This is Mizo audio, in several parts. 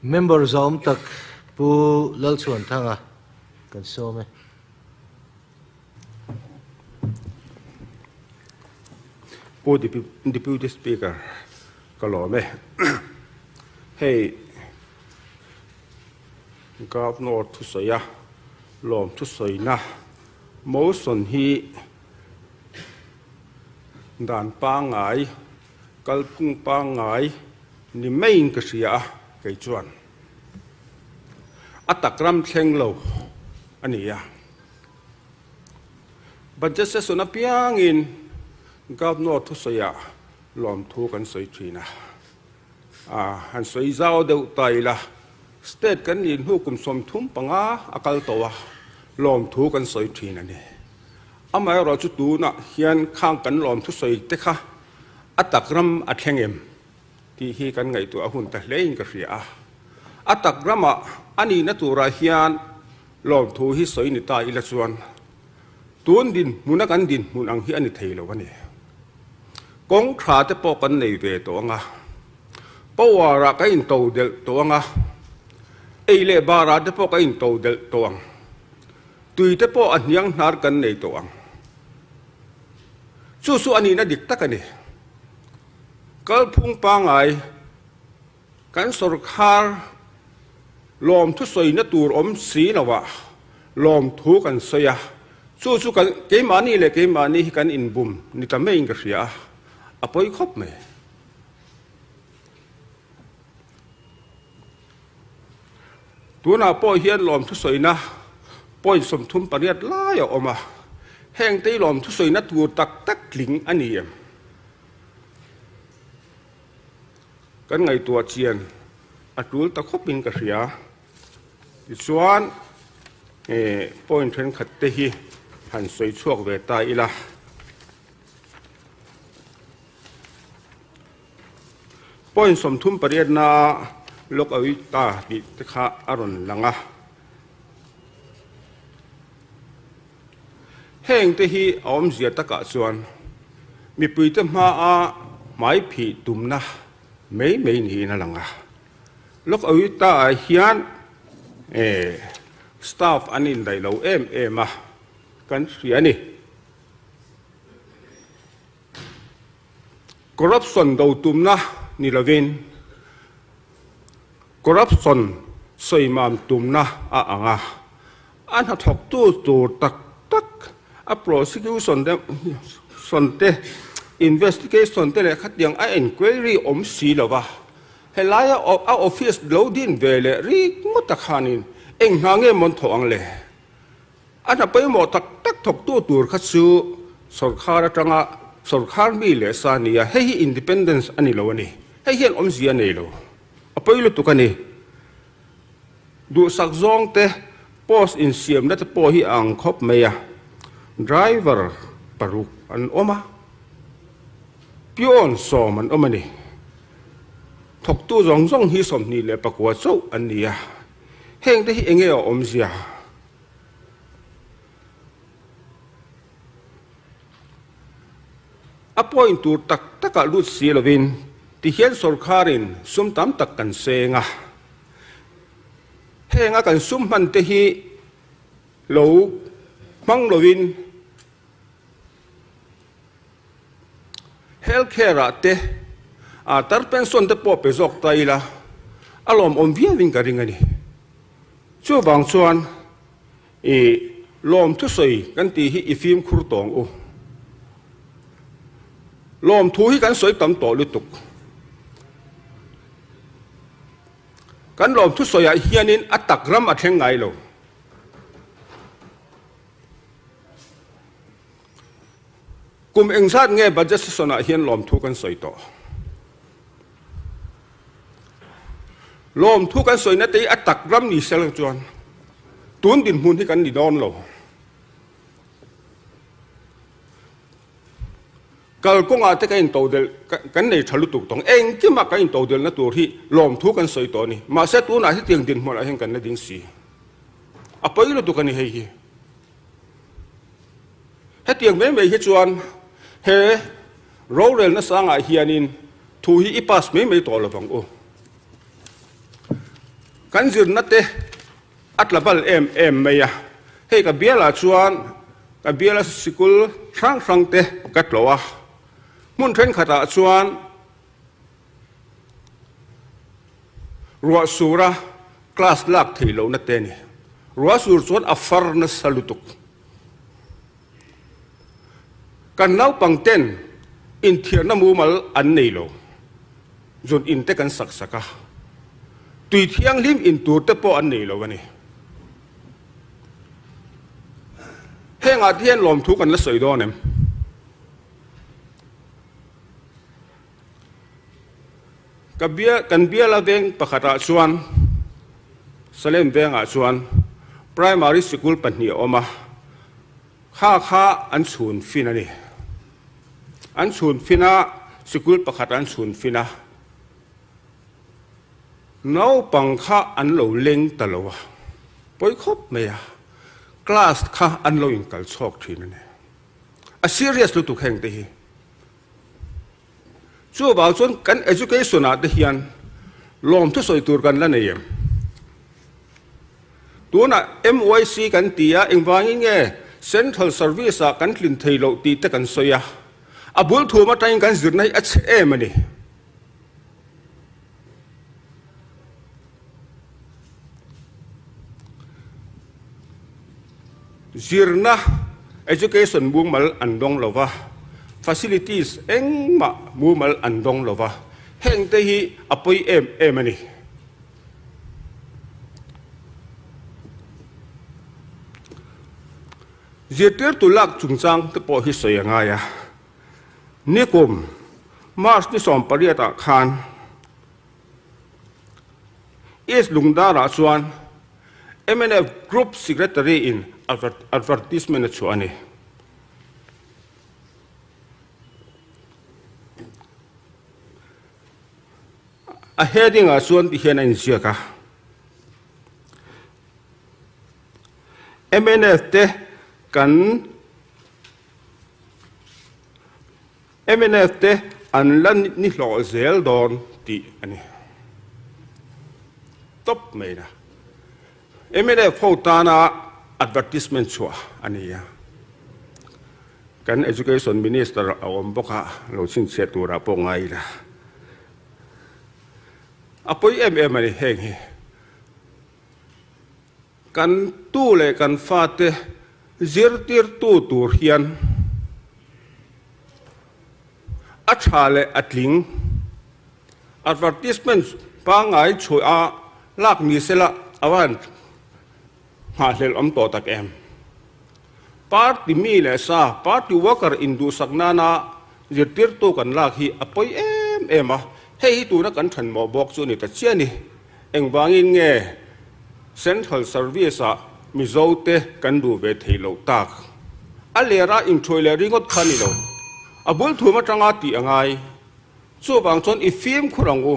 Member zahawm tak Pu Lalchhuanthanga kan sawm e. Pu Deputy Speaker ka lawm e. Hei Governor thusawi a lawm thusawina motion hi dan pangngai kalphung pangngai ni maiin ka hria a kei chuan a tak ram thleng lo a ni a. Budget session apiangin Governor thusawiah lawmthu kan sawi thin a, han sawi zau deuh ta ila state kan nih hnu kum 35 a kal tawh a, lawmthu kan sawi thin a ni. Amaherawh chu tunah hian khang kan lawmthu sawi te kha a tak ram a thleng em tih hi kan ngaihtuah a hun ta hlein ka hria a. A tak ramah a nihna turah hian Lawmthu hi sawi ni ta ila chuan tun dinhmuna kan dinhmun ang hi a ni thei lo a ni. Kawng tha te pawh kan nei ve tawh ang a, power ah ka into delh tawh ang a, ei leh bar ah te pawh ka into delh tawh ang, tui te pawh a hniang hnar kan nei tawh ang. Chu chu a nihna dik tak a ni. Kalphung pangngai. Kan sawrkhar lawmthu sawina tur awm si loah lawmthu kan sawi a, chu chu kan keimahni leh keimahni hi kan inbum ni ta maiin ka hria a, a pawi khawp mai. Tunah pawh hian lawmthu sawina point 38 lai a awm a, hengte hi lawmthu sawina tur tak tak tling a ni em? Kan ngaihtuah chian a tul ta khawpin ka hria. Tichuan point thenkhat te hi han sawi chhuak ve ta ila. Point 38 na lawk awi ta tih te kha a rawn lang a. Heng te hi a awmzia takah chuan mipuite hmaa hmai phih tumna mai mai niin a lang a. Lok Awita-ah hian staff an indaih lo em em a, kan hria a ni. Corruption do tumna ni lovin corruption sawimam tumna a ang a, a hnathawktu tur tak tak a prosecution te, investigation te leh khatiang a enquiry awm si lo va, helaia a office lo din ve leh rik ngawt a khanin eng hna nge mawn thawh ang le? A hna pawimawh tak tak thawktu tur kha chu sawrkhar atanga sawrkhar mi leh sa a ni a, hei hi independence a ni lo a ni. Hei hian awmzia a nei lo. A pawi lutuk a ni. Duhsak zawng te post insiamna te pawh hi a ang khawp mai a, driver paruk an awm a, peon 10 an awm a ni. Thawktu zawng zawng hi 29 chauh an ni a, heng te hi enge a awmzia? A point tur tak takah lut si lovin tihian sawrkharin sum tam tak kan seng a, heng a kan sum hman te hi lo hmang lovin health care ah te tar pension te pawh pe zawk ta ila a lawmawm viauin ka ring a ni. Chuvang chuan i lawmthu sawi kan tih hi i fimkhur tawng u. Lawmthu hi kan sawi tam tawh lutuk. Kan lawmthu sawiah hianin a tak ram a thleng ngai lo. Kum engzat nge budget session ah hian lawmthu kan sawi tawh? Lawmthu kan sawina te hi a tak ram ni sel chuan tun dinhmun hi kan ni dawn lo. Kalkawngah te ka intodelh kan nei tha lutuk tawng. Engkimah kan intodelhna tur hi lawmthu kan sawi tawh a ni. Mahse tunah hetiang dinhmunah hian kan la ding si. A pawi lutuk a ni hei hi. Hetiang mai mai hi chuan he rorelna sangah hianin thu hi i pass mai mai tawh lovang u. Kan zirna te a tla bal em em mai a, hei ka bialah chuan ka biala sikul hrang hrang te ka tlawh a, hmun thenkhatah chuan ruah sura class lak theih lohna te a ni. Ruah sur chuan a far nasa lutuk. Kan naupang ten inthiarna mumal an nei lo. Zun in te kan sak sak a, tui thianghlim in tur te pawh an nei lo a ni. Hengah te hian lawmthu kan la sawi dawn em? Ka bia, kan biala veng pakhatah chuan, Salem vengah chuan primary sikul pahnih a awm a, kha kha an chhun fin a ni. An chhun fin a, sikul pakhat an chhun fin a, naupang kha an lo leng ta lo a, pawi khawp mai a, class kha an lo inkal chhawk thin a ni. A serious lutuk heng te hi. Chuvang chuan kan education ah te hian lawmthu sawi tur kan la nei em? Tunah MYC kan ti a, engvangin nge Central Service ah kan tlin thei loh tih te kan sawi a, a bul thum atangin kan zirna hi a chhe em a ni. Zirna, education, mumal an dawng lo va, facilities engmah mumal an dawng lo va, heng te hi a pawi em em a ni. Zirtirtu lak chungchang te pawh hi sawi a ngai a, nikum March ni 18 ah khan East Lungdar ah chuan mnf Group Secretary in advertisement a chhuah a ni. A heading ah chuan ti hian a inziak a, mnf te kan Mnf te an la ni hlawh zel dawn tih a ni tawp mai na. Mnf ho tana advertisement chhuah a ni a, kan Education Minister a awm bawk a, lo chhinchhiah turah pawh ngai ila. A pawi em em a ni heng hi. Kan tu leh kan fate zirtirtu tur hian a tha leh a tling. Advertisement pangngai chhuah a lak ni sela a va han nghahhlelh awm tawh tak em. Party mi leh sa, party worker induhsak nana zirtirtu kan lak hi a pawi em em a, hei hi tuna kan thanmawh bawk chu a ni ta chiah a ni. Engvangin nge Central Service ah Mizo te kan duh ve theih loh tak? A lera inthuai leh ringawt kha ni lo. A bul thum atanga tih a ngai. Chuvang chuan i fimkhur ang u.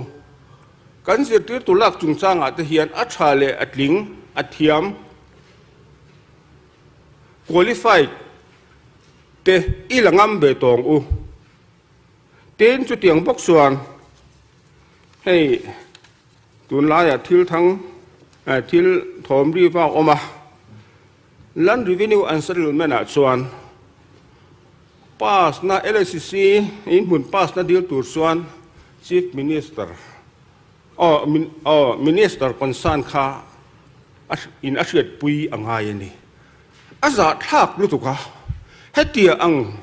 Kan zirtirtu lak chungchangah te hian a tha leh a tling, a thiam, qualified, te i la ngam ve tawng u. Tin, chutiang bawk chuan hei tunlaiah thil thang thil thawm ri vak awm a, Land Revenue and Settlement ah chuan pass na LACC in hmun pass na dil tur chuan Chief Minister aw aw Minister concern kha in a hriatpui a ngai a ni. A zahthlak lutuk a, hetia ang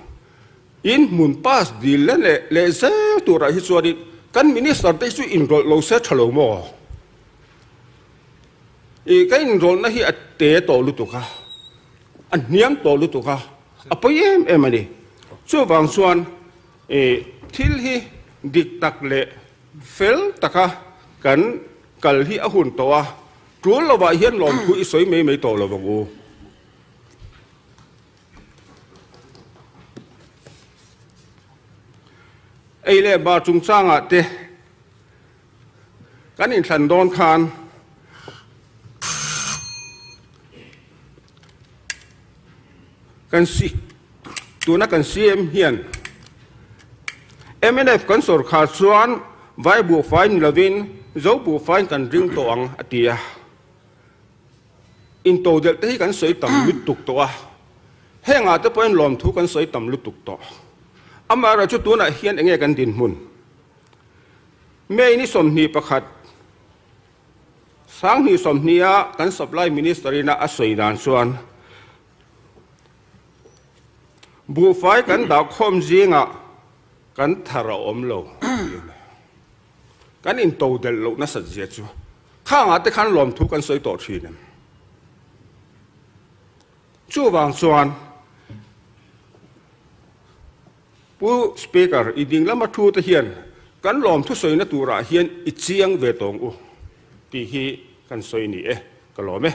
In hmun pass dil le leh leh zel turah hi chuanin kan Minister te hi chu inrawlh lo se tha lo maw? I ka inrawlhna hi a te tawh lutuk a, a hniam tawh lutuk a, a pawi em em a ni. Chuvang chuan i thil hi dik tak leh fel taka kan kal hi a hun tawh a, tul lovah hian lawmthu i sawi mai mai tawh lo vang u. Ei leh bar chungchangah te kan inthlan dawn khan kan si tuna kan CM hian mnf kan sawrkhar chuan vai buhfai ni lovin. Zo buhfaiin kan ring tawh ang a ti a. Intodelh te hi kan sawi tam lutuk tawh a, hengah te pawhin lawmthu kan sawi tam lutuk tawh. Amaherawhchu tunah hian enge kan dinhmun? May ni 21, 2020 a kan Supply Minister ina a sawi dan chuan buhfai kan dahkhawm zingah kan thar a awm lo tiin kan intodelh loh nasat zia chu khangah te khan lawmthu kan sawi tawh thin em? Chuvang chuan Pu Speaker, i ding lama thu te hian kan lawmthu sawina turah hian i chiang ve tawng u tih hi kan sawi ni e, ka lawm e.